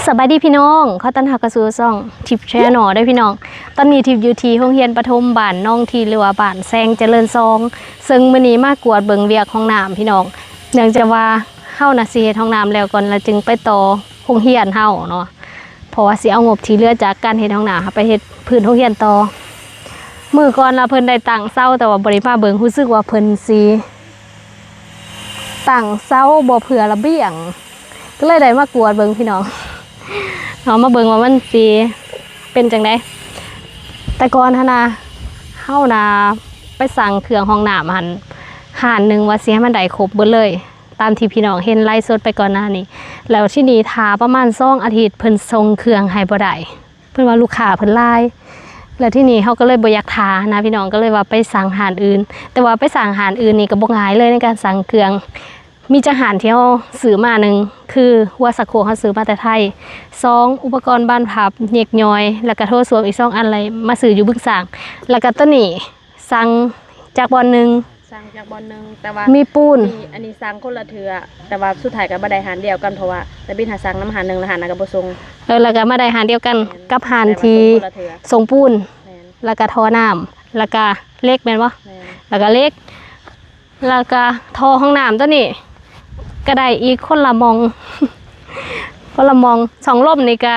ສະບາຍດີພີ່ນ້ອງ ຂໍຕ້ອນຮັບເຂົ້າສູ່ຊ່ອງທິບແຊນແນວເດີ້ພີ່ນ້ອງ. ຕອນນີ້ທິບຢູ່ທີ່ໂຮງຮຽນປະຖົມບ້ານໜອງທີ ຫຼືວ່າບ້ານແຊງຈະເລີນສອງ ເຊິ່ງມື້ນີ້ມາກວດເບິ່ງວຽກຫ້ອງນ້ຳພີ່ນ້ອງ ເນື່ອງຈາກວ່າເຮົານະຊິເຮັດຫ້ອງນ້ຳແລ້ວກ່ອນ ແລ້ວຈຶ່ງໄປຕໍ່ໂຮງຮຽນເຮົາເນາະ ເພາະວ່າຊິເອົາງົບທີ່ເຫຼືອຈາກການເຮັດຫ້ອງນ້ຳເຮົາໄປເຮັດພື້ນໂຮງຮຽນຕໍ່. ມື້ກ່ອນລະເພິ່ນໄດ້ຕັ້ງເສົາ ແຕ່ວ່າບໍ່ໄດ້ມາເບິ່ງ ຮູ້ສຶກວ່າເພິ່ນຊິ ຕັ້ງເສົາບໍ່ເພື່ອລະບຽງ ກໍເລີຍໄດ້ມາກວດເບິ່ງພີ່ນ້ອງ. ເຮົາມາເບິ່ງວ່າມັນຊິເປັນຈັ່ງໃດ. ແຕ່ກ່ອນຫັ້ນນະ ເຮົານະໄປສັ່ງເຄື່ອງຫ້ອງນ້ຳຫັ້ນ ຮ້ານໜຶ່ງວ່າຊິໃຫ້ມັນໄດ້ຄົບເບິດເລີຍ ຕາມທີ່ພີ່ນ້ອງເຫັນໄລຟ໌ສົດໄປກ່ອນໜ້ານີ້ ແລ້ວທີນີ້ຖ້າປະມານສອງອາທິດ ເພິ່ນສົ່ງເຄື່ອງໃຫ້ບໍ່ໄດ້. ເພິ່ນວ່າລູກຄ້າເພິ່ນຫຼາຍ ແລ້ວທີນີ້ເຮົາກໍເລີຍບໍ່ຢາກຖ້ານະພີ່ນ້ອງ ກໍເລີຍວ່າໄປສັ່ງຮ້ານອື່ນ. ແຕ່ວ່າໄປສັ່ງຮ້ານອື່ນນີ້ກໍບໍ່ງ່າຍເລີຍໃນການສັ່ງເຄື່ອງ. ມີຈັກຮ້ານທີ່ເຮົາຊື້ມາ ໜຶ່ງ ຄືຫົວຊັກໂຄກເຮົາຊື້ມາແຕ່ໄທ, ສອງ ອຸປະກອນບານພັບເຫຍົກຍ່ອຍ ແລ້ວກໍໂຖສ້ວມອີກສອງອັນ ແລ້ວມາຊື້ຢູ່ບຶງສາງ. ແລ້ວກໍໂຕນີ້ ສັ່ງຈາກບ່ອນໜຶ່ງ ສັ່ງຈາກບ່ອນໜຶ່ງ ແຕ່ວ່າມີປູນ ອັນນີ້ ອັນນີ້ສັ່ງຄົນລະເທື່ອ ແຕ່ວ່າສຸດທ້າຍກໍມາໄດ້ຮ້ານດຽວກັນ ເພາະວ່າຕາບິນຫາສັ່ງນຳຮ້ານໜຶ່ງ ແລ້ວຮ້ານນັ້ນກໍບໍ່ສົ່ງ. ເອີ ແລ້ວກໍມາໄດ້ຮ້ານດຽວກັນ ແມ່ນ ກັບຮ້ານທີ່ສົ່ງປູນ ແມ່ນ ແລ້ວກໍທໍ່ນ້ຳ ແລ້ວກໍເຫຼັກແມ່ນບໍ່? ແມ່ນ ແລ້ວກໍເຫຼັກ ແລ້ວກໍທໍ່ຫ້ອງນ້ຳໂຕນີ້ ກໍໄດ້ອີກຄົນລະໝ່ອງ ຄົນລະໝ່ອງ. ຊ່ອງລົມນີ້ກໍ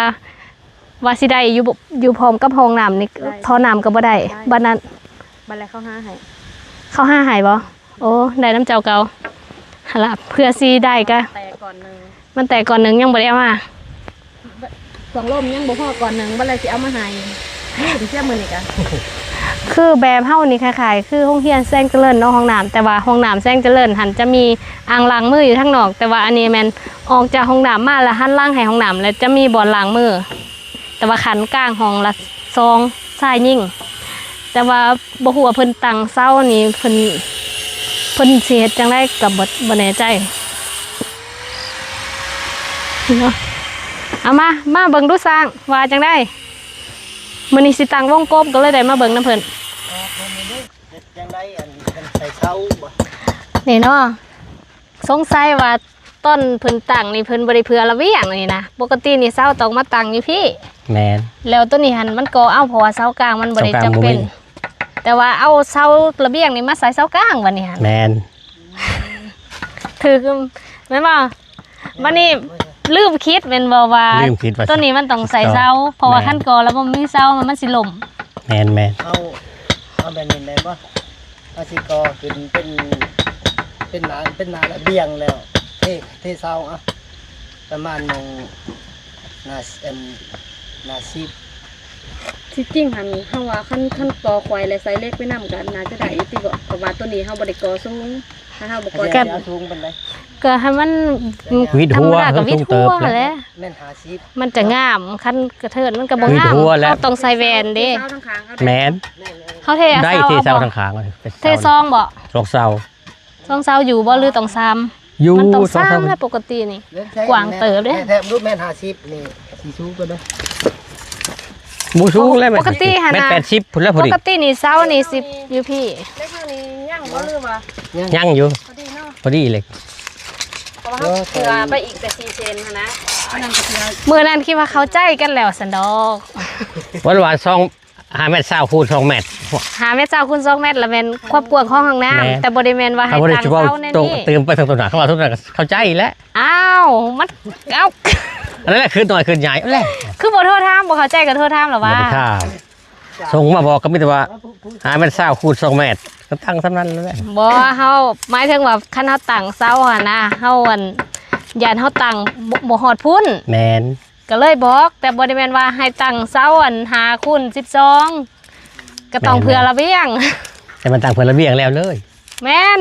ວ່າຊິໄດ້ຢູ່ ຢູ່ພ້ອມກັບຫ້ອງນ້ຳນີ້ ໄດ້ ທໍ່ນ້ຳກໍບໍ່ໄດ້ ໄດ້ ບັດນັ້ນ ບັດແລ້ວເຂົາຫາໃຫ້ ເຂົາຫາໃຫ້ບໍ່? ໂອ້ ໄດ້ນຳເຈົ້າເກົ່າ ຫັ້ນລະ ເພື່ອຊິໄດ້ກະ ແຕກກ່ອນໜຶ່ງ ມັນແຕກກ່ອນໜຶ່ງ ຍັງບໍ່ໄດ້ເອົາມາ ຊ່ອງລົມຍັງບໍ່ພໍກ່ອນໜຶ່ງ ບັດແລ້ວຊິເອົາມາໃຫ້ ລືມເສຍມື້ນີ້ກະ. ຄືແບບເຮົານີ້ຄ້າຍໆ ຄືໂຮງຮຽນແສງຈະເລີນເນາະ ຫ້ອງນ້ຳ ແຕ່ວ່າຫ້ອງນ້ຳແສງຈະເລີນຫັ້ນຈະມີອ່າງລ້າງມືຢູ່ທາງນອກ ແຕ່ວ່າອັນນີ້ແມ່ນ ອອກຈາກຫ້ອງນ້ຳມາ ແລ້ວຫັນຫຼັງໃຫ້ຫ້ອງນ້ຳ ແລ້ວຈະມີບ່ອນລ້າງມື ແຕ່ວ່າຂັ້ນກາງຫ້ອງລະສອງ ຊາຍຍິງ. ແຕ່ວ່າບໍ່ຮູ້ວ່າເພິ່ນຕັ້ງເສົານີ້ ເພິ່ນ ເພິ່ນຊິເຮັດຈັ່ງໃດກໍບໍ່ ບໍ່ແນ່ໃຈເນາະ. ເອົາມາ ມາເບິ່ງດູຊ່າງວ່າຈັ່ງໃດ. ມື້ນີ້ຊິຕັ້ງວົງກົບ ກໍເລີຍໄດ້ມາເບິ່ງນຳເພິ່ນ. ເຮັດຈັ່ງໃດ ອັນເພິ່ນໃສ່ເສົາບໍ່? ນີ້ເນາະ ສົງໄສວ່າຕອນເພິ່ນຕັ້ງນີ້ ເພິ່ນບໍ່ໄດ້ເພື່ອລະບຽງນີ້ນະ. ປົກກະຕິນີ້ເສົາຕ້ອງມາຕັ້ງຢູ່ພີ້. ແມ່ນ ແລ້ວໂຕນີ້ຫັ້ນມັນກໍເອົາ ເພາະວ່າເສົາກາງມັນບໍ່ໄດ້ຈຳເປັນ ເສົາກາງບໍ່ມີ ແຕ່ວ່າເອົາເສົາລະບຽງນີ້ມາໃສ່ເສົາກາງບັດນີ້ຫັ້ນ. ແມ່ນ ຖືກແມ່ນບໍ່? ບັດນີ້ລືມຄິດແມ່ນບໍ່ວ່າ ລືມຄິດວ່າ ໂຕນີ້ມັນຕ້ອງໃສ່ເສົາ ເພາະວ່າ ແມ່ນ ຄັນກໍລະບໍ່ມີເສົາ ມັນ ມັນຊິລົ້ມ. ແມ່ນໆ ເຮົາ ເຮົາແບບນີ້ໄດ້ບໍ່? ເຮົາຊິກໍ່ຂຶ້ນເປັນ ເປັນໜ້າ ເປັນໜ້າລະບຽງແລ້ວ ເທ ເທເສົາ ເອົາ ປະມານໝ່ອງໜ້າ ອັນ ໜ້າສິບ. ທີ່ຈິງຫັ້ນ ເຮົາວ່າຄັນ ຄັນກໍ່ຄວາຍ ແລະ ໃສ່ເຫຼັກໄປນຳ ກໍໜ້າຈະໄດ້ຢູ່ຕິເບາະ ເພາະວ່າໂຕນີ້ເຮົາບໍ່ໄດ້ກໍ່ສູງ ຖ້າເຮົາບໍ່ກໍ່ ກໍ ກໍ ກໍໃຫ້ມັນ ວິດຫົວ ທຳມະດາກໍວິດຫົວຫັ້ນແຫຼະ ແມ່ນຫ້າສິບ ມັນຈະງາມ ຄັນກະເທີນມັນກໍບໍ່ງາມ ເຮົາຕ້ອງໃສ່ແວ່ນເດ້. ແມ່ນ ເຮົາເທ ໄດ້ ເສົາ ເທເສົາທາງຂ້າງ ເທສອງບໍ່? ສອງເສົາ ສອງເສົາຢູ່ບໍ່ ຫຼືຕ້ອງສາມ? ຢູ່ ມັນຕ້ອງສາມ ສອງເສົາ ແລ້ວປົກກະຕິນີ້ ເລື່ອງໃຊ້ ກວ້າງເຕີບເດ້ ແທ້ໆ ບໍ່ແມ່ນຫ້າສິບນີ້ ຊິສູງກວ່າເດ້ ບໍ່ສູງແລ້ວ ປົກກະຕິຫັ້ນນະ ແມ່ນແປດສິບພຸ້ນແລ້ວພໍດີ ປົກກະຕິນີ້ເສົານີ້ຊິຢູ່ພີ້. ເຫຼັກເຮົານີ້ຍັງບໍ່ ຫຼືວ່າ ຍັງ ຍັງຢູ່ ພໍດີເນາະ ພໍດີເລີຍ ເພາະວ່າເຮົາເຜື່ອໄປອີກແຕ່ສີ່ເຊັນຫັ້ນນະ. ມື້ນັ້ນຄິດວ່າເຂົ້າໃຈກັນແລ້ວຊັ້ນດອກ ວ່າວ່າສອງ ຫ້າແມັດຊາວຄູນສອງແມັດ ຫ້າແມັດຊາວຄູນສອງແມັດ ລະແມ່ນຄວາມກວ້າງຂອງຫ້ອງນ້ຳ ແມ່ນ ແຕ່ບໍ່ໄດ້ແມ່ນວ່າໃຫ້ຕັ້ງເສົາໃນນີ້ ເວົ້າເຖິງໂຕຕື່ມໄປທາງໂຕໜ້າ ເຂົາເວົ້າໂຕໜ້າເຂົາໃຈແຫຼະ. ອ້າວ ມັນ ເອົ້າ ອັນນັ້ນແຫຼະ ຄືນ້ອຍຄືໃຫຍ່ແຫຼະ ຄືບໍ່ໂທຖາມ ບໍ່ເຂົ້າໃຈກໍໂທຖາມລະວ່າ ບໍ່ໄດ້ຖາມ ສົ່ງມາບອກກໍມີແຕ່ວ່າ ຫ້າແມັດຊາວຄູນສອງແມັດ ກໍຕັ້ງສ່ຳນັ້ນແຫຼະ. ບໍ່ ເຮົາໝາຍເຖິງວ່າຄັນເຮົາຕັ້ງເສົາຫັ້ນນະ ເຮົາ ອັນ ຢ້ານເຮົາຕັ້ງບໍ່ ບໍ່ຮອດພຸ້ນ ແມ່ນ ກໍເລີຍບອກ ແຕ່ບໍ່ໄດ້ແມ່ນວ່າໃຫ້ຕັ້ງເສົາ ອັນ ຫ້າຄູນສິບສອງ ກໍຕ້ອງ ແມ່ນ ເພື່ອລະບຽງ ແຕ່ມັນຕັ້ງເພື່ອລະບຽງແລ້ວເລີຍ. ແມ່ນ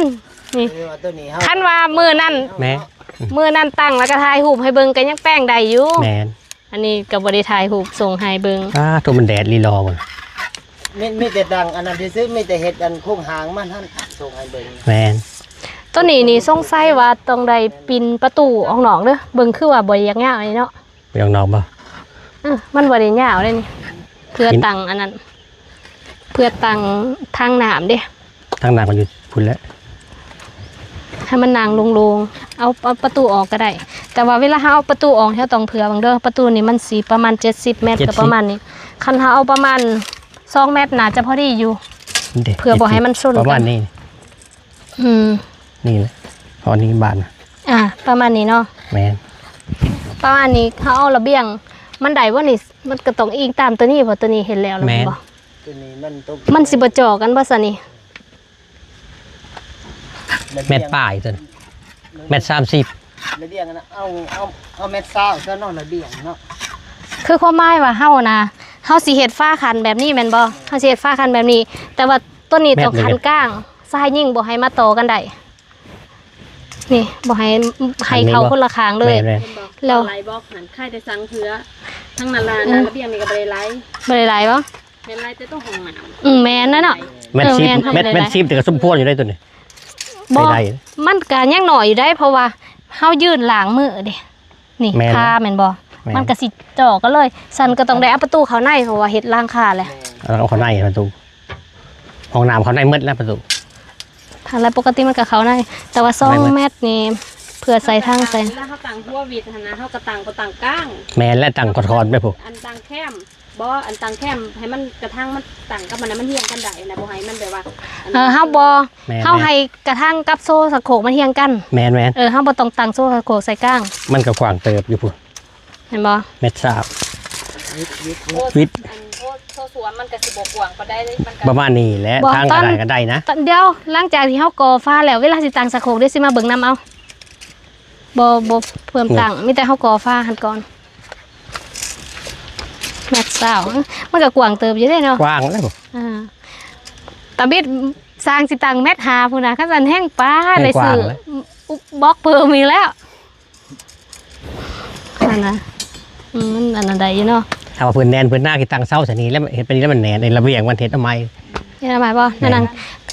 ນີ້ ຄືວ່າໂຕນີ້ເຮົາ ຄັນວ່າມື້ນັ້ນ ແມ່ນ ມື້ນັ້ນຕັ້ງແລ້ວກໍຖ່າຍຮູບໃຫ້ເບິ່ງກໍຍັງແປງໄດ້ຢູ່ ແມ່ນ ອັນນີ້ກໍບໍ່ໄດ້ຖ່າຍຮູບສົ່ງໃຫ້ເບິ່ງ. ອ້າ ໂຕມັນແດດລີລໍເບິ່ງ ມີ ມີແຕ່ຕັ້ງອັນນັ້ນຊື່ໆ ມີແຕ່ເຮັດອັນໂຄງຮ່າງມັນຫັ້ນສົ່ງໃຫ້ເບິ່ງ. ແມ່ນ ໂຕນີ້ນີ້ສົງໄສວ່າຕ້ອງໄດ້ປິ່ນປະຕູອອກນອກເດີ້ ເບິ່ງຄືວ່າບໍ່ໄດ້ຢາກຍາວນີ້ເນາະ. ໄປອອກນອກບໍ່? ເອີ ມັນບໍ່ໄດ້ຍາວເດ້ນີ້ ເພື່ອຕັ້ງອັນນັ້ນ ເພື່ອຕັ້ງຖັງນ້ຳເດ້ ຖັງນ້ຳກໍຢູ່ພຸ້ນແຫຼະ. ໃຫ້ມັນນັ່ງໂລ່ງໆ ເອົາ ເອົາປະຕູອອກກໍໄດ້ ແຕ່ວ່າເວລາເຮົາເອົາປະຕູອອກ ເຮົາຕ້ອງເຜື່ອເບິ່ງເດີ້ ປະຕູນີ້ມັນຊິປະມານເຈັດສິບແມັດ ເຈັດສິບ ກໍປະມານນີ້ ຄັນເຮົາເອົາປະມານສອງແມັດ ໜ້າຈະພໍດີຢູ່ ເດ້ ເພື່ອບໍ່ໃຫ້ມັນຊົນກັນ ປະມານນີ້ ອືມ ນີ້ແຫຼະ ເອົານີ້ບາດນະ ອ່າ ປະມານນີ້ເນາະ ແມ່ນ ປະມານນີ້ ເຮົາເອົາລະບຽງ ມັນໄດ້ບໍ່ນີ້ ມັນກໍຕ້ອງອີງຕາມຕົວນີ້ ເພາະຕົວນີ້ເຮັດແລ້ວແລ້ວ ແມ່ນ ແມ່ນບໍ່? ຕົວນີ້ມັນຕົກ ມັນຊິບໍ່ຈໍ້ກັນບໍ່ຊະນີ້? ລະບຽງ ແມັດປາຍຕົວນີ້ ແມັດສາມສິບ ລະບຽງນະ ເອົາ ເອົາ ເອົາແມັດຊາວຊະເນາະ ລະບຽງເນາະ ຄືຄວາມໝາຍວ່າເຮົານະ ເຮົາຊິເຮັດຝາຂັ້ນແບບນີ້ແມ່ນບໍ່? ເຮົາຊິເຮັດຝາຂັ້ນແບບນີ້ ແຕ່ວ່າຕົວນີ້ຕ້ອງ ແມັດນີ້ ຂັ້ນກາງ ຊາຍຍິງບໍ່ໃຫ້ມາຕໍ່ກັນໄດ້ ນີ້ ບໍ່ໃຫ້ ໃຫ້ເຂົ້າຄົນລະຂ້າງເລີຍ ແມ່ນໆ ແລ້ວ ໄລ່ບອກຫັ້ນ ຂາຍແຕ່ສັງເທື່ອ ທັງນັ້ນລະ ເອີ ລະບຽງນີ້ກໍບໍ່ໄດ້ໄລ່ ບໍ່ໄດ້ໄລ່ບໍ່? ແມ່ນໄລ່ແຕ່ຕົວຫ້ອງນ້ຳ ອືມ ແມ່ນນະເນາະ ແມັດສິບ ເອີ ແມ່ນ ແມັດ ແມັດສິບ ແຕ່ກໍສົມຄວນຢູ່ໄດ້ຕົວນີ້ ບໍ່ ໄດ້ ມັນກະຍັງໜ້ອຍຢູ່ໄດ໋ ເພາະວ່າເຮົາຢືນລ້າງມືເດ້ ນີ້ ແມ່ນ ຄາແມ່ນບໍ່? ແມ່ນ ມັນກະຊິເຈາະກັນເລີຍ ຊັ້ນກໍຕ້ອງໄດ້ເອົາປະຕູເຂົ້າໃນ ເພາະວ່າເຮັດລ້າງຄາແຫຼະ ເອົາເຂົ້າໃນປະຕູ ຫ້ອງນ້ຳເຂົ້າໃນໝົດແລ້ວປະຕູ ຫັ້ນແຫຼະ ປົກກະຕິມັນກໍເຂົ້າໃນ ແຕ່ວ່າສອງແມັດນີ້ ເພື່ອໃສ່ຖັງໃສ່ ເວລາເຮົາຕັ້ງຫົວວິດຫັ້ນນະ ເຮົາກໍຕັ້ງ ບໍ່ຕັ້ງກາງ ແມ່ນແລ້ວ ຕັ້ງຂອດໆໄປພຸ້ນ ອັນຕັ້ງແຄມ ບໍ່ ອັນຕັ້ງແຄມໃຫ້ມັນ ກະຖາງມັນຕັ້ງກັບມັນນະ ມັນຮຽງກັນໄດ້ນະ ບໍ່ໃຫ້ມັນແບບວ່າ ເອີ ເຮົາບໍ່ ແມ່ນໆ ເຮົາໃຫ້ກະຖາງກັບໂຊສະໂຄກມັນຮຽງກັນ ແມ່ນໆ ເອີ ເຮົາບໍ່ຕ້ອງຕັ້ງໂຊສະໂຄກໃສ່ກາງ ມັນກໍກວ້າງເຕີບຢູ່ພຸ້ນ ເຫັນບໍ່? ແມັດຊາວ ວິດ ວິດ ວິດ ອັນໂທ ໂທສວມມັນກໍຊິບໍ່ກວ້າງປານໃດ ມັນກໍປະມານນີ້ແຫຼະ ບໍ່ ທາງ ຕອນ ອັນນັ້ນກໍໄດ້ນະ ຕອນ ດຽວ ຫຼັງຈາກທີ່ເຮົາກໍ່ຝາແລ້ວ ເວລາຊິຕັ້ງສະໂຄກ ດຽວຊິມາເບິ່ງນຳເອົາ ບໍ່ ບໍ່ເພີ່ມຕັ້ງ ນີ້ ມີແຕ່ເຮົາກໍ່ຝາຫັ້ນກ່ອນ ແມັດຊາວ ມັນກໍກວ້າງເຕີບຢູ່ເດ້ເນາະ ກວ້າງແລ້ວ ອ່າ ຕາບິດ ສ້າງຊິຕັ້ງແມັດຫ້າພຸ້ນນະ ຄັນຊັ້ນແຮ່ງປາ ແຮ່ງ ໄດ້ຊື້ ກວ້າງແລ້ວ ບລັອກເພີ່ມອີກແລ້ວ ຫັ້ນນະ ອືມ ມັນອັນນັ້ນໄດ້ຢູ່ເນາະ ຖ້າວ່າເພິ່ນແໜ້ນ ເພິ່ນໜ້າຊິຕັ້ງເສົາຊະນີ້ແລ້ວ ເຮັດໄປນີ້ແລ້ວມັນແໜ້ນ ໄອ້ລະບຽງມັນເຮັດເອົາໃໝ່ ເຮັດເອົາໃໝ່ບໍ່? ແມ່ນ ນັ້ນ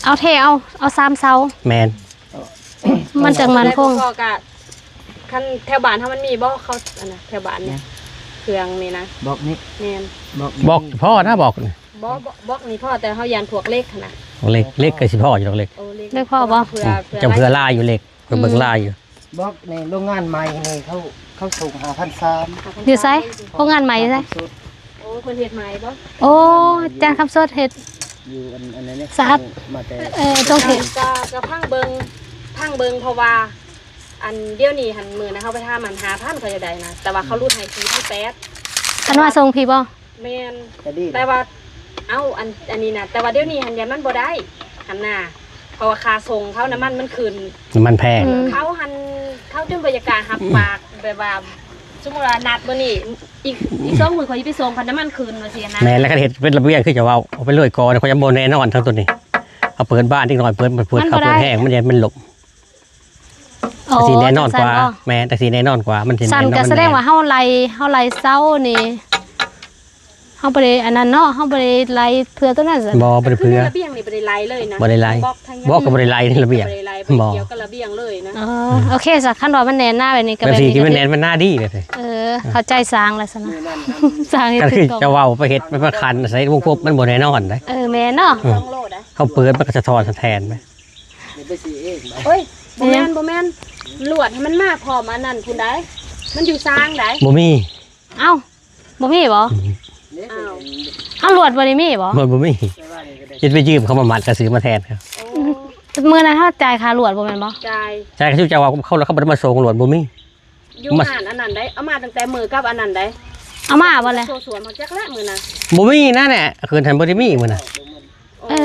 ເອົາເທ ເອົາ ເອົາສາມເສົາ ແມ່ນ ມັນຈັ່ງໝັ້ນຄົງ ແລ້ວກໍ ຄັນແຖວບ້ານເຮົາມັນມີບໍ່? ເຂົາ ອັນນະ ແຖວບ້ານນີ້ ເຄື່ອງນີ້ນະ ບລັອກນີ້ ແມ່ນ ບລັອກນີ້ ບລັອກພໍນະ ບລັອກນີ້ ບໍ່ ບລັອກນີ້ພໍ ແຕ່ເຮົາຢ້ານພວກເຫຼັກຫັ້ນນະ ເຫຼັກ ເຫຼັກກໍຊິພໍຢູ່ດອກ ເຫຼັກ ໂອ້ ເຫຼັກ ເຫຼັກພໍບໍ່? ເພື່ອ ອືມ ເພື່ອ ຈະເພື່ອລາຍຢູ່ ເຫຼັກ ເພິ່ນເບິ່ງ ອືມ ລາຍຢູ່ ບລັອກໃນໂຮງງານໃໝ່ນີ້ ເຂົາ ເຂົາສົ່ງຫ້າພັນສາມ ຢູ່ໃສ? ໂຮງງານໃໝ່ຢູ່ໃສ? ໂອ້ ເພິ່ນເຮັດໃໝ່ບໍ່? ໂອ້ ຈານຄຳສົດເຮັດ ຢູ່ອັນ ອັນນັ້ນເດ້ ສະອາດ ມາແຕ່ ເອີ ຕ້ອງເຮັດ ກະ ກະພັງເບິ່ງ ພັງເບິ່ງ ເພາະວ່າ ອັນດຽວນີ້ຫັ້ນ ມື້ນັ້ນເຮົາໄປຖາມ ອັນ ຫ້າພັນ ເຂົາຢາກໄດ້ນະ ແຕ່ວ່າເຂົາຫຼຸດໃຫ້ສີ່ພັນແປດ ຄັນວ່າສົ່ງພີ້ບໍ່? ແມ່ນ ກໍດີ ແຕ່ວ່າ ເອົ້າ ອັນ ອັນນີ້ນະ ແຕ່ວ່າດຽວນີ້ຫັ້ນ ຢ້ານມັນບໍ່ໄດ້ຫັ້ນນະ ເພາະວ່າຄ່າສົ່ງເຂົາ ນ້ຳມັນມັນຂຶ້ນ ນ້ຳມັນແພງ ອືມ ເຂົາຫັ້ນ ເຂົາຈົນບໍ່ຢາກກ້າຮັບປາກ ແບບວ່າ ສົມມຸດວ່ານັດມື້ນີ້ ອີກ ອີກສອງມື້ຂ້ອຍຊິໄປສົ່ງ ຄັນນ້ຳມັນຂຶ້ນ ວ່າຊີ້ນະ ແມ່ນ ແລ້ວຄັນເຮັດເປັນລະບຽງຄືຈະເວົ້າ ເອົາໄປເລີຍກ່ອນ ຂ້ອຍຍັງບໍ່ແນ່ນອນທັງຕົວນີ້ ເຮົາເປີດບານເດັກນ້ອຍ ເປີດ ເປີດ ມັນບໍ່ໄດ້ ເຂົ້າເປີດແຮງ ມັນຢ້ານມັນລົ້ມ ອໍ ຊິແນ່ນອນກວ່າ ຈັ່ງຊັ້ນບໍ່? ແມ່ນ ຈັ່ງຊິແນ່ນອນກວ່າ ມັນຊິແນ່ນອນ ມັນແນ່ນ ສະແດງວ່າເຮົາໄລ່ ເຮົາໄລ່ເສົານີ້ ເຮົາບໍ່ໄດ້ອັນນັ້ນເນາະ ເຮົາບໍ່ໄດ້ໄລ່ເພື່ອຕົວນັ້ນ ບໍ່ ບໍ່ໄດ້ເພື່ອ ລະບຽງນີ້ບໍ່ໄດ້ໄລ່ເລີຍນະ ບໍ່ໄດ້ໄລ່ ບລັອກທາງ ບລັອກກໍບໍ່ໄດ້ໄລ່ລະບຽງ ບໍ່ໄດ້ໄລ່ ບໍ່ ບໍ່ກ່ຽວກັບລະບຽງເລີຍນະ ອໍ ໂອເຄຊະ ຄັນວ່າມັນແໜ້ນໜາແບບນີ້ກໍແບບນີ້ ມັນແໜ້ນ ມັນໜາດີແບບນີ້ ເອີ ເຂົ້າໃຈຊ່າງແລ້ວຊັ້ນນະ ຊ່າງເຮັດ ກໍຄືຈະເວົ້າໄປເຮັດ ໄປ ໄປຂັນໃສ່ວົງກົບ ມັນບໍ່ແນ່ນອນເດ້ ເອີ ແມ່ນເນາະ ອືມ ສອງໂລໄດ໋ ເຮົາເປີດ ມັນກໍສະທ້ອນສະແທນໄປ ໂອ້ຍ ບໍ່ແມ່ນ ບໍ່ແມ່ນ ລວດໃຫ້ມັນມາພ້ອມອັນນັ້ນພຸ້ນໃດ໋ ມັນຢູ່ຊ່າງໃດ໋ ບໍ່ມີ ເອົ້າ ບໍ່ມີບໍ່? ອືມ ອ້າວ ເອົາ ລວດບໍ່ໄດ້ມີບໍ່? ລວດບໍ່ມີ ເຮັດໄປຢືມເຂົາມາມັດ ກໍຊື້ມາແທນ ໂອ້ ມື້ນັ້ນເຮົາຈ່າຍຄ່າລວດບໍ່ແມ່ນບໍ່? ຈ່າຍ ຈ່າຍ ເຂົາເຈົ້າວ່າເຂົາ ເຂົາບໍ່ໄດ້ມາສົ່ງ ລວດບໍ່ມີ ຢູ່ ມາ ຮ້ານອັນນັ້ນໃດ ເອົາມາຕັ້ງແຕ່ມື້ກັບອັນນັ້ນໃດ ເອົາມາບໍ່ແຫຼະ? ໂຊສວມເຮົາຈັກແຫຼະມື້ນັ້ນ ບໍ່ມີນະແຫຼະ ຄືນຫັ້ນບໍ່ໄດ້ມີມື້ນັ້ນ ເອີ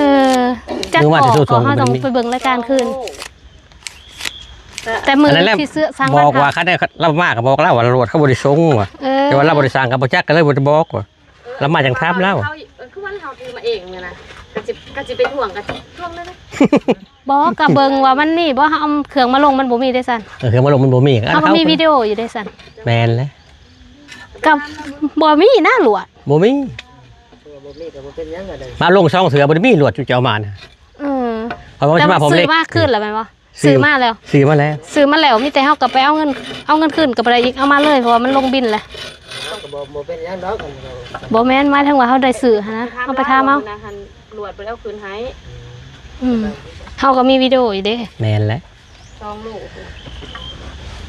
ຈັກ ມື້ວານທີ່ ໂຊສວມ ເຮົາຕ້ອງໄປເບິ່ງລາຍການຄືນ ໂອ້ ແຕ່ມື້ ອັນນັ້ນແຫຼະ ທີ່ເສື້ອສ້າງ ບອກວ່າ ວ່າ ຄັນລາວມາກໍບອກລາວວ່າ ລວດເຂົາບໍ່ໄດ້ສົ່ງວ່າ ເອີ ແຕ່ວ່າລາວບໍ່ໄດ້ສັ່ງກໍບໍ່ຈັກ ກໍເລີຍບໍ່ໄດ້ບອກວ່າ ເອີ ລາວມາຈັ່ງຖາມລາວ ເອີ ຄືວ່າເຮົາຖືມາເອງນະ ກໍຊິ ກໍຊິໄປທວງ ກໍທວງເລີຍນະ ບໍ່ ກໍເບິ່ງວ່າມັນມີບໍ່ ເຮົາເອົາເຄື່ອງມາລົງ ມັນບໍ່ມີເດ້ຊັ້ນ ເອີ ເຄື່ອງມາລົງມັນບໍ່ມີ ເຮົາກໍມີວິດີໂອຢູ່ເດ້ຊັ້ນ ແມ່ນແຫຼະ ກໍບໍ່ມີນະ ລວດ ບໍ່ມີ ບໍ່ມີກໍບໍ່ເປັນຫຍັງກໍໄດ້ ມາລົງສອງເທື່ອບໍ່ໄດ້ມີລວດ ຈຸເຈົ້າມານະ ເອີ ເພາະວ່າ ແຕ່ວ່າ ຊິມາພ້ອມເຫຼັກ ຊື້ມາຄືນແລ້ວແມ່ນບໍ່? ຊື້ມາແລ້ວ ຊື້ມາແລ້ວ ຊື້ມາແລ້ວ ມີແຕ່ເຮົາກໍໄປເອົາເງິນ ເອົາເງິນຄືນກໍບໍ່ໄດ້ອີກ ເອົາມາເລີຍ ເພາະວ່າມັນລົງບິນແລ້ວ ກໍບໍ່ ບໍ່ເປັນຫຍັງດອກ ບໍ່ແມ່ນ ໝາຍເຖິງວ່າເຮົາໄດ້ຊື້ຫັ້ນນະ ເຮົາໄປຖາມເອົາ ລວດບໍ່ໄດ້ເອົາຄືນໃຫ້ ອືມ ເຮົາກໍມີວິດີໂອຢູ່ເດ້ ແມ່ນແຫຼະ ສອງໂລ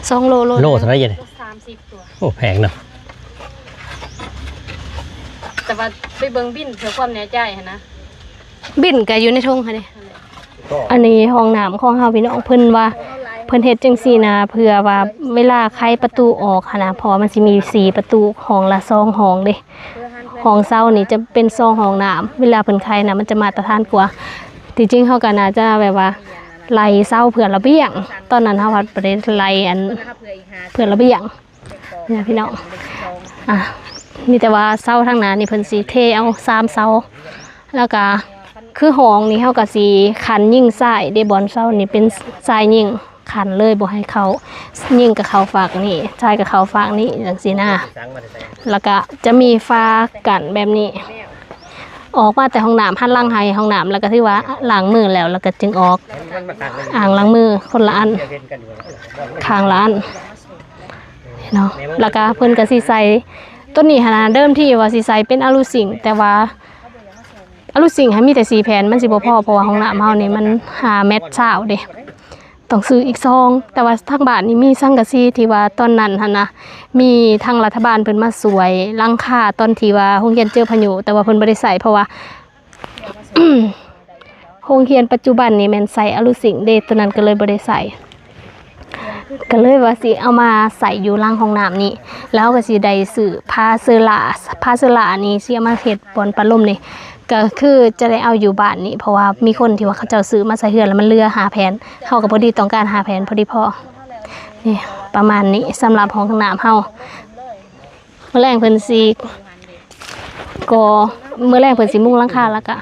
ສອງໂລ ໂລ ໂລເທົ່າໃດເດ? ໂລສາມສິບຕົວະ. ໂອ້ ແພງເນາະ. ແຕ່ວ່າໄປເບິ່ງບິນເພື່ອຄວາມແນ່ໃຈຫັ້ນນະ. ບິນກໍຢູ່ໃນຖົງຫັ້ນເດ. ອັນນີ້ຫ້ອງນ້ຳຂອງເຮົາພີ່ນ້ອງ ເພິ່ນວ່າເພິ່ນເຮັດຈັ່ງຊີ້ນະ ເພື່ອວ່າເວລາໄຂປະຕູອອກຫັ້ນນະ ເພາະວ່າມັນຊິມີສີ່ປະຕູ ຫ້ອງລະສອງຫ້ອງເດ້. ຫ້ອງເຊົານີ້ຈະເປັນສອງຫ້ອງນ້ຳ ເວລາເພິ່ນໄຂນະ ມັນຈະມາດຕະຖານກວ່າ. ທີ່ຈິງເຮົາກໍໜ້າຈະແບບວ່າໄລ່ເຊົາເພື່ອລະບຽງ ຕອນນັ້ນເຮົາພັດບໍ່ໄດ້ໄລ່ອັນເພື່ອລະບຽງ. ນີ້ພີ່ນ້ອງ ອ່ະ ມີແຕ່ວ່າເສົາທາງໜ້ານີ້ເພິ່ນຊິເທເອົາສາມເສົາ ແລ້ວກະຄືຫ້ອງນີ້ເຮົາກະຊິຂັ້ນຍິງຊາຍເດ້ ບ່ອນເສົານີ້ເປັນຊາຍຍິງ ຂັ້ນເລີຍ ບໍ່ໃຫ້ເຂົ້າ ຍິງກະເຂົ້າຟາກນີ້ ຊາຍກະເຂົ້າຟາກນີ້ ຈັ່ງຊີ້ນະ. ແລ້ວກະຈະມີຝາກັ້ນແບບນີ້ ອອກມາແຕ່ຫ້ອງນ້ຳ ຫັນຫຼັງໃຫ້ຫ້ອງນ້ຳ ແລ້ວກະຖືວ່າລ້າງມືແລ້ວ ແລ້ວກະຈຶ່ງອອກ ອ່າງລ້າງມືຄົນລະອັນ ຂ້າງລະອັນ. ເນາະ ແລ້ວກະເພິ່ນກະຊິໃສ່ ໂຕນີ້ຫັ້ນນະ ເດີມທີວ່າຊິໃສ່ເປັນອາລູຊິງ ແຕ່ວ່າອາລູຊິງຫັ້ນມີແຕ່ສີ່ແຜ່ນ ມັນຊິບໍ່ພໍ ເພາະວ່າຫ້ອງນ້ຳເຮົານີ້ມັນຫ້າແມັດຊາວເດ້ ຕ້ອງຊື້ອີກສອງ. ແຕ່ວ່າທາງບ້ານນີ້ມີສັງກະສີທີ່ວ່າຕອນນັ້ນຫັ້ນນະ ມີທາງລັດຖະບານເພິ່ນມາຊ່ວຍຫຼັງຄາ ຕອນທີ່ວ່າໂຮງຮຽນເຈີພາຍຸ ແຕ່ວ່າເພິ່ນບໍ່ໄດ້ໃຊ້ ເພາະວ່າ ໂຮງຮຽນປັດຈຸບັນນີ້ແມ່ນໃຊ້ອາລູຊິງເດ້ ໂຕນັ້ນກໍເລີຍບໍ່ໄດ້ໃຊ້ ກໍເລີຍວ່າຊິເອົາມາໃຊ້ຢູ່ຫຼັງຫ້ອງນ້ຳນີ້ ແລ້ວເຮົາກໍຊິໄດ້ຊື້ຜ້າເຊີລາ ຜ້າເຊີລານີ້ຊິເອົາມາເຮັດບ່ອນປັດລົມນີ້ ກໍຄືຈະໄດ້ເອົາຢູ່ບ້ານນີ້ ເພາະວ່າມີຄົນທີ່ວ່າເຂົາເຈົ້າຊື້ມາໃສ່ເຮືອນ ແລ້ວມັນເຫຼືອຫ້າແຜ່ນ ເຮົາກໍພໍດີຕ້ອງການຫ້າແຜ່ນ ພໍດີພໍ. ນີ້ປະມານນີ້ ສຳລັບຫ້ອງນ້ຳເຮົາ. ມື້ແລງເພິ່ນຊິ ກໍມື້ແລງເພິ່ນຊິມຸງຫຼັງຄາ ແລ້ວກະ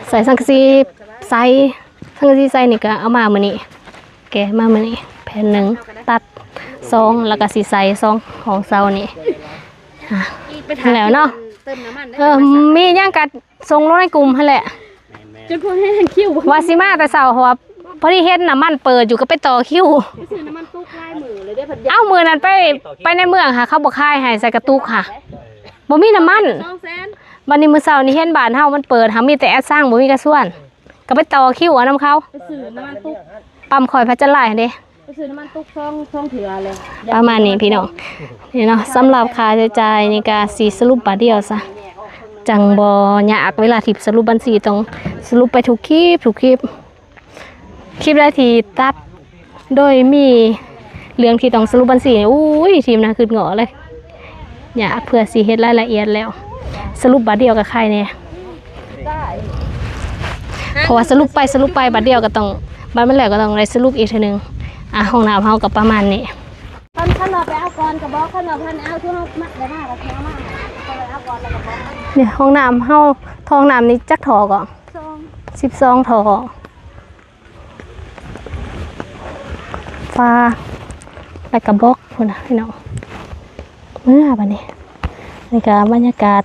ໃສ່ສັງກະສີໃສ່ ສັງກະສີໃສ່ນີ້ກະເອົາມາມື້ນີ້ ແກະມາມື້ນີ້ແຜ່ນໜຶ່ງ ຕັດສອງ ແລ້ວກະຊິໃສ່ສອງຫ້ອງເສົານີ້ ອ່ະ ແລ້ວເນາະ. ເອີ ມີຫຍັງກະສົ່ງລົງໃນກຸ່ມຫັ້ນແຫຼະ. ຈົນພວກແຮງຄິວ ວ່າຊິມາແຕ່ເຊົ້າ ເພາະວ່າພໍດີເຫັນນ້ຳມັນເປີດຢູ່ ກໍໄປຕໍ່ຄິວ ໄປຊື້ນ້ຳມັນຕຸກຫຼາຍມື້ເລີຍເດ້. ເອົ້າ ມື້ນັ້ນໄປ ໄປໃນເມືອງຫາ ເຂົາບໍ່ຂາຍໃຫ້ ໃສ່ກະຕຸກຫາ ບໍ່ມີນ້ຳມັນ ສອງແສນ. ບັດນີ້ມື້ເຊົ້ານີ້ເຫັນບ້ານເຮົາມັນເປີດຫາ ມີແຕ່ແອັດຊັງ ບໍ່ມີກະຊວນ ກໍໄປຕໍ່ຄິວເອົານຳເຂົາ ໄປຊື້ນ້ຳມັນຕຸກ ປ້ຳຂ້ອຍພະຈັນລາຍຫັ້ນເດ້. ໄປຊື້ນ້ຳມັນຕຸກສອງ ສອງເທື່ອເລີຍ ປະມານນີ້ພີ່ນ້ອງ. ນີ້ເນາະ ສຳລັບຄ່າໃຊ້ຈ່າຍນີ້ກະຊິສະຫຼຸບບາດດຽວຊະ ຈັ່ງບໍ່ຍາກ ເວລາທີ່ສະຫຼຸບບັນຊີ ຕ້ອງສະຫຼຸບໄປທຸກຄລິບ ທຸກຄລິບ. ຄລິບໃດທີ່ຕັດໂດຍມີເລື່ອງທີ່ຕ້ອງສະຫຼຸບບັນຊີ ໂອ້ຍ ທີມໜ້າຄຶດເງາະເລີຍ. ຍາກ ເພື່ອຊິເຮັດລາຍລະອຽດແລ້ວ ສະຫຼຸບບາດດຽວກໍໄຄແດ່ ເພາະວ່າສະຫຼຸບໄປສະຫຼຸບໄປ ບາດດຽວກໍຕ້ອງ ບາດມັນແລ້ວກໍຕ້ອງໄດ້ສະຫຼຸບອີກເທື່ອໜຶ່ງ. ອ່ະ ຫ້ອງນ້ຳເຮົາກໍປະມານນີ້. ຄັນ ຄັນວ່າໄປເອົາກ່ອນກໍບອກ ຄັນວ່າເພິ່ນເອົາ ຄືເຮົາມັກໄດ້ມາກໍເອົາມາ ຄັນວ່າເອົາກ່ອນແລ້ວກໍບອກ. ນີ້ຫ້ອງນ້ຳເຮົາ ຫ້ອງນ້ຳນີ້ຈັກທໍ່ກໍ? ສິບສອງ ສິບສອງທໍ່. ຟ້າ ແລ້ວກະບອກພຸ້ນນະພີ່ນ້ອງ. ເມື່ອບາດນີ້ ນີ້ກະບັນຍາກາດ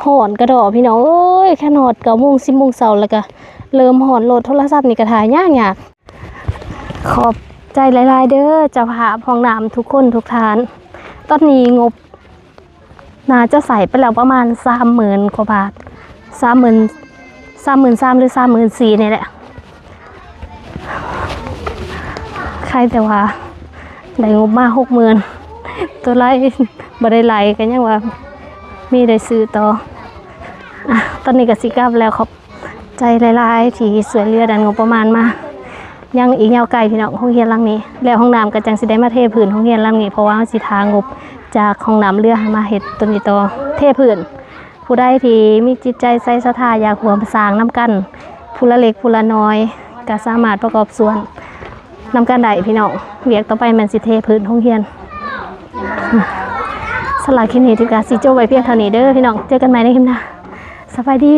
ຮ້ອນກະດໍພີ່ນ້ອງເອີຍ. ຄັນຮອດເກົ້າໂມງ ສິບໂມງເຊົ້າ ແລ້ວກະເລີ່ມຮ້ອນໂລດ. ໂທລະສັບນີ້ກະຖ່າຍຍາກໆ. ຂອບໃຈຫຼາຍໆເດີ ເຈົ້າພາບຫ້ອງນ້ຳທຸກຄົນທຸກທ່ານ. ຕອນນີ້ງົບ ໜ້າຈະໃຊ້ໄປແລ້ວປະມານສາມໝື່ນກວ່າບາດ ສາມໝື່ນ ສາມໝື່ນສາມ ຫຼື ສາມໝື່ນສີ່ນີ້ແຫຼະ. ໃຄແຕ່ວ່າໄດ້ງົບມາຫົກໝື່ນ ຕົວໄຫຼບໍ່ໄດ້ໄຫຼ ກໍຍັງວ່າມີໄດ້ຊື້ຕໍ່. ອ່ະ ຕອນນີ້ກໍຊິກັບແລ້ວ ຂອບ ໃຈຫຼາຍໆທີ່ຊ່ວຍເຫຼືອດ້ານງົບປະມານມາ. ຍັງອີກຍາວໄກພີ່ນ້ອງ ໂຮງຮຽນຫຼັງນີ້ ແລ້ວຫ້ອງນ້ຳກໍຈັ່ງຊິໄດ້ມາເທພື້ນໂຮງຮຽນຫຼັງນີ້ ເພາະວ່າເຮົາຊິຖ້າງົບຈາກຫ້ອງນ້ຳເຫຼືອໃຫ້ມາເຮັດຕົວນີ້ຕໍ່ ເທພື້ນ. ຜູ້ໃດທີ່ມີຈິດໃຈໃສສັດທາ ຢາກຮ່ວມສ້າງນຳກັນ ຜູ້ລະເລັກຜູ້ລະນ້ອຍ ກໍສາມາດປະກອບສ່ວນນຳກັນໄດ້ພີ່ນ້ອງ. ວຽກຕໍ່ໄປແມ່ນຊິເທພື້ນໂຮງຮຽນ. ສຳລັບຄລິບນີ້ຖືກາຊິຈົບໄວ້ພຽງເທົ່ານີ້ເດີພີ່ນ້ອງ ເຈີກັນໃໝ່ໃນຄລິບໜ້າ. ສະບາຍດີ.